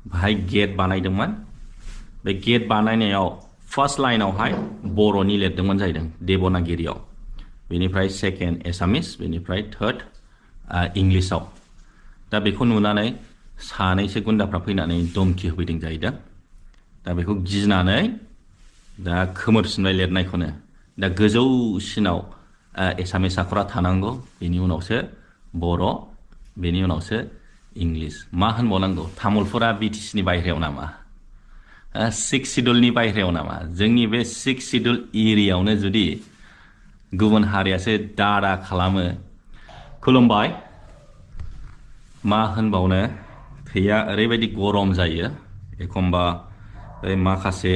भाई gate बानायदोंमोन बे gate बानायनायाव फर्स्ट लाइनावहाय बर'नि लिरदोंमोन जाहैदों देबनागिरियाव बेनिफ्राय सेकेन्ड एसामिस बेनिफ्राय थार्ड इंलिसाव दा बेखौ नुनानै सानैसो गुन्दाफ्रा फैनानै धमकी होफैदों जाहैदों दा बेखौ गिनानै दा खोमोरफिनबाय लिरनायखौनो दा गोजौसिनाव एसामिस आखरा थानांगौ बेनि उनावसो बर' बेनि उनावसो इंलिस मा होनबावनांगौ तामुलपुरा बिटिसिनि बायहेरायाव नामा सिक्स शिड्युलनि बायहेरायाव नामा जोंनि बे सिक्स शिड्युल एरियायावनो जुदि गुबुन हारियासो दादा खालामो खुलुमबाय मा होनबावनो थैया ओरैबायदि गरम जायो एखमबा माखासे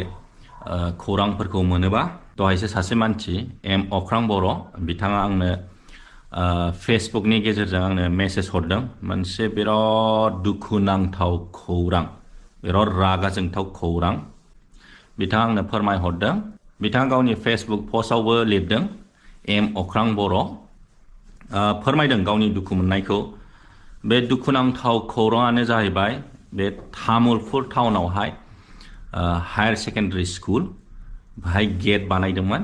खौरांफोरखौ मोनोबा दहायसो सासे मानसि एम अख्रां बर' बिथाङा आंनो फेसबुकनि गेजेरजों आंनो मेसेज हरदों मोनसे बिराद दुखुनांथाव खौरां बिराद रागा जोंथाव खौरां बिथाङा आंनो फोरमायहरदों बिथाङा गावनि फेसबुक पस्टआवबो लिरदों एम अख्रां बर' फोरमायदों गावनि दुखु मोननायखौ बे दुखुनांथाव खौराङानो जाहैबाय बे तामुलपुर टाउनावहाय हायार सेकेन्डारि स्कुल भाई गेट बानायदोंमोन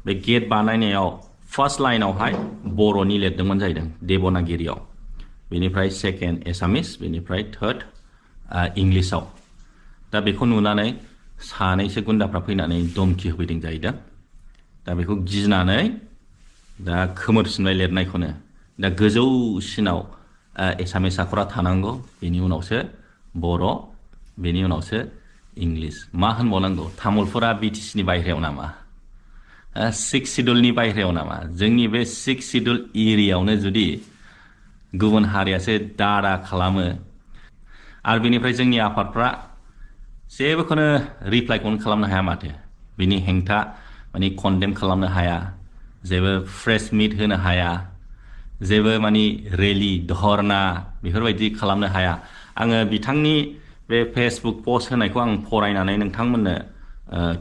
बे गेट बानायनायाव फर्स्ट लाइनावहाय बर'नि लिरदोंमोन जाहैदों देबनागिरियाव बेनिफ्राय सेकेन्ड एसामिस बेनिफ्राय थार्ड इंलिसाव दा बेखौ नुनानै सानैसो गुन्दाफ्रा फैनानै धमकी होफैदों जाहैदों दा बेखौ गिनानै दा खोमोरफिनबाय लिरनायखौनो दा गोजौसिनाव एसामिस आखरा थानांगौ बेनि उनावसो बर' बेनि उनावसो इंलिस मा होनबावनांगौ तामुलपुरा बिटिसिनि बायहेरायाव नामा सिक्स शिड्युलनि बायहेरायाव नामा जोंनि बे सिक्स शिड्युल एरियायावनो जुदि गुबुन हारियासो दादा खालामो आरो बेनिफ्राय जोंनि आफादफ्रा जेबोखौनो रिप्लाइखौनो खालामनो हाया माथो बिनि हेंथा माने कन्डेम खालामनो हाया जेबो प्रेस मिट होनो हाया जेबो माने रेलि धरना बेफोरबायदि खालामनो हाया आङो बिथांनि बे फेसबुक पस्ट होनायखौ आं फरायनानै नोंथांमोननो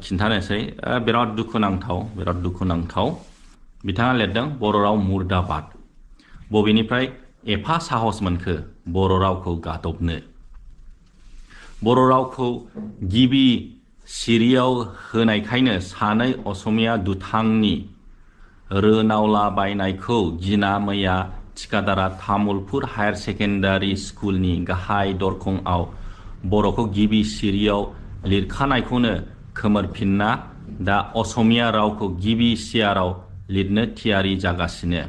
खिन्थानोसै बिराद दुखुनांथाव बिथाङा लिरदों बर' राव मुर्दाबाद बबेनिफ्राय एफा साहस मोनखो बर' रावखौ गादबनो बर' रावखौ गिबि सिरियाव होनायखायनो सानै असमिया दुथांनि रोनावलाबायनायखौ गिना मैया थिकादारा तामुलपुर हायार सेकेन्डारि स्कुलनि गाहाय दरखंआव बर'खौ गिबि सिरियाव लिरखानायखौनो खोमोरफिनना दा असमिया रावखौ गिबि सियाराव लिरनो थियारि जागासिनो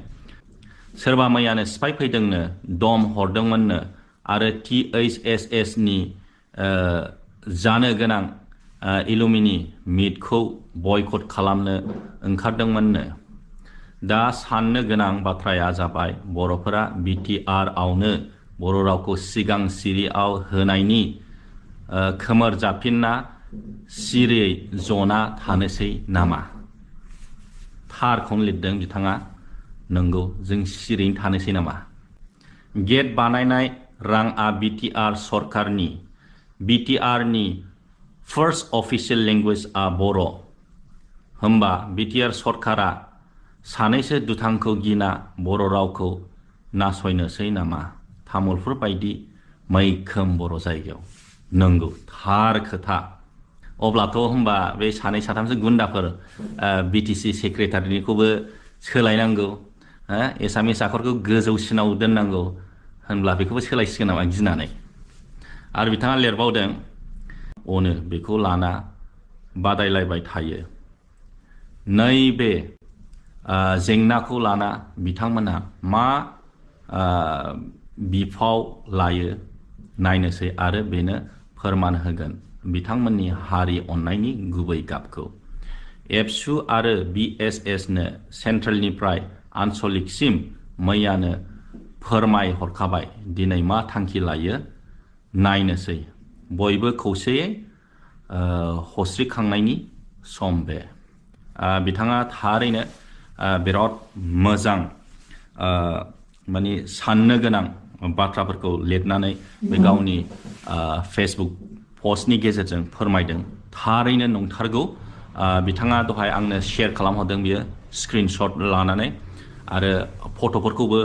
सोरबा मैयानो सिफाय फैदोंनो दम हरदोंमोननो आरो THSS नि जानो गोनां एलुमिनि मिटखौ बयकट खालामनो ओंखारदोंमोननो दा साननो गोनां बाथ्राया जाबाय बर'फोरा BTR आवनो बर' रावखौ सिगां सिरियाव होनायनि खोमोर जाफिनना सिरियै जना थानोसै नामा थारखौनो लिरदों बिथाङा नंगौ जों सिरियैनो थानोसै नामा गेट बानायनाय रांआ BTR सरकारनि BTR नि फार्स्ट अफिसियेल लेंगुवेजआ बर' होमबा BTR सरकारा सानैसो दुथांखौ गिना बर' रावखौ नासयनोसै नामा तामुलपुर बायदि मैखोम बर' जायगायाव नंगौ थार खोथा अब्लाथ' होमबा बे सानै साथामसो गुन्दाफोर BTC सेक्रेटारिनिखौबो सोलायनांगौ एसामिस आखरखौ गोजौसिनाव दोननांगौ होनब्ला बेखौबो सोलायसिगोन नामा गिनानै आरो बिथाङा लिरबावदों अनो बेखौ लाना बादायलायबाय थायो नैबे जेंनाखौ लाना बिथांमोनहा मा बिफाव लायो नायनोसै आरो बेनो फोरमान होगोन बिथांमोननि हारि अननायनि गुबै गाबखौ एबसु आरो BSS नो सेन्ट्रेलनिफ्राय आनसलिकसिम मैयानो फोरमाय हरखाबाय दिनै मा थांखि लायो नायनोसै बयबो खौसेयै हस्रिखांनायनि सम बे बिथाङा थारैनो बिराद मोजां माने साननो गोनां बाथ्राफोरखौ लिरनानै बे गावनि फेसबुक पस्टनि गेजेरजों फोरमायदों थारैनो नंथारगौ बिथाङा दहाय आंनो शेयार खालामहरदों बियो स्क्रिनशट लानानै आरो फट'फोरखौबो